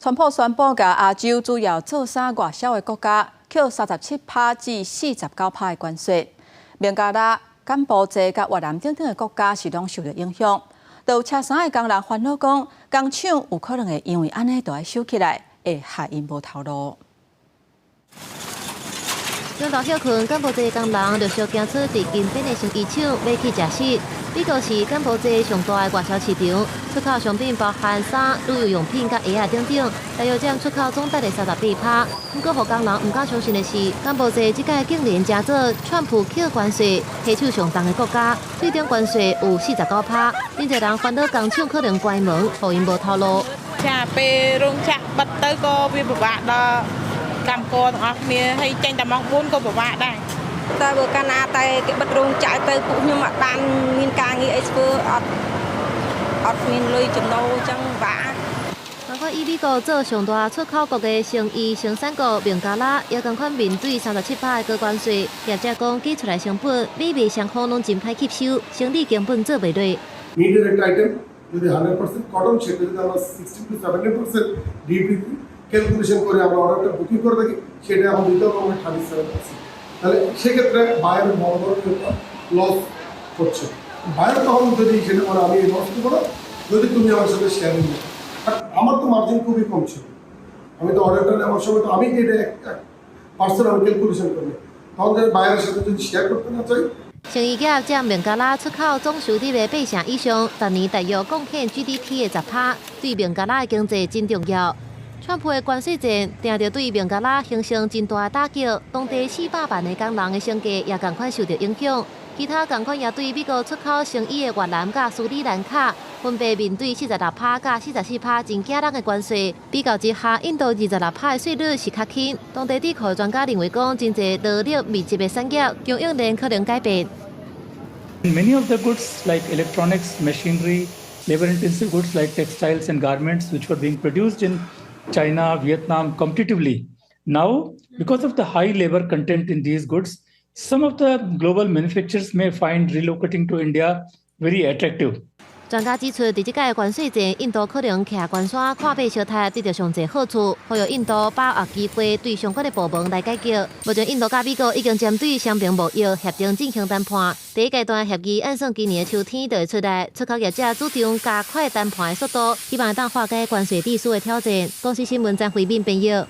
川普宣布共亞洲主要做衫外銷的國家，扣37趴至49趴的關稅。孟加拉、柬埔寨佮越南等等的國家是攏受著影響。就有車衫的工人煩惱講，工廠有可能會因為按呢就愛收起來，會害𪜶無頭路。中晝歇睏，柬埔寨工人陸續行出佇金邊的成衣廠欲去食食。美國是柬埔寨上大的外銷市場，出口商品包含衫、旅遊用品佮鞋仔等等，大約佔出口總值的38趴。毋過，予工人毋敢相信的是，柬埔寨這擺竟然成做川普扣關稅下手上重的國家，最終關稅有49趴。真濟人煩惱工廠可能關門，予𪜶無頭路。 ចាពេលរោងចក្របិទទៅក៏វាពិបាកដល់កម្មករទាំងអស់គ្នាហើយចេញតែម៉ោង4ក៏ពិបាកដែរ តែបើកាលណាតែគេបិទរោងចក្រទៅពួកខ្ញុំអត់បានមានការងារអីធ្វើអត់អត់មានលុយចំណូលអញ្ចឹងពិបាក包括以美國做上大出口國的成衣生產國孟加拉，也仝款面對37趴的高關稅。業者講，計出來成本，買賣雙方攏真歹吸收，生理根本做袂落。 নিডের একটা আইটেম যদি 100% কটন, সেটা যদি আমরা 16 to 17% duty calculation করে আমরা অর্ডারটা বুকিং করে থাকি, সেটা এখন দিতে হবে আমরা 37%। তাহলে সেক্ষেত্রে বায়ারের বড় ধরনের একটা লস হচ্ছে। বায়ার তখন যদি সেটা বলে, আমি এই লস দেবো না যদি তুমি আমার সাথে শেয়ারিং নেও। বাট আমার তো মার্জিন খুবই কম ছিল। আমি তো অর্ডারটা নেওয়ার সময় তো আমি এটা এক পার্সেন্ট আমি ক্যালকুলেশন করি, তখন যদি বায়ারের সাথে যদি শেয়ার করতে না চাই। 成衣業佔孟加拉出口總收入的八成以上，逐年大約貢獻 GDP 的10趴，對孟加拉的經濟真重要。川普的關稅戰，定著對孟加拉形成真大的打擊，當地400萬的工人的生計也仝款受著影響。其他仝款也對美國出口成衣的越南佮斯里蘭卡，分別面對46趴佮44趴真驚人的關稅。比較之下，印度26趴的稅率是較輕。當地智庫專家認為講，真濟勞力密集的產業供應鏈可能改變。 Many of the goods like electronics, machinery, labor-intensive goods like textiles and garments, which were being produced in China, Vietnam competitively. Now, because of the high labor content in these goods, some of the global manufacturers may find relocating to India very attractive. 專家指出，佇這擺關稅戰，印度可能徛關山看馬相踢，得著上濟好處，呼籲印度把握機會對相關的部門來改革。目前，印度佮美國已經針對雙邊貿易協定進行談判，第一階段協議按算今年的秋天就會出來。出口業者主張加快談判的速度，希望會當化解關稅秩序的挑戰。公視新聞張惠敏編譯。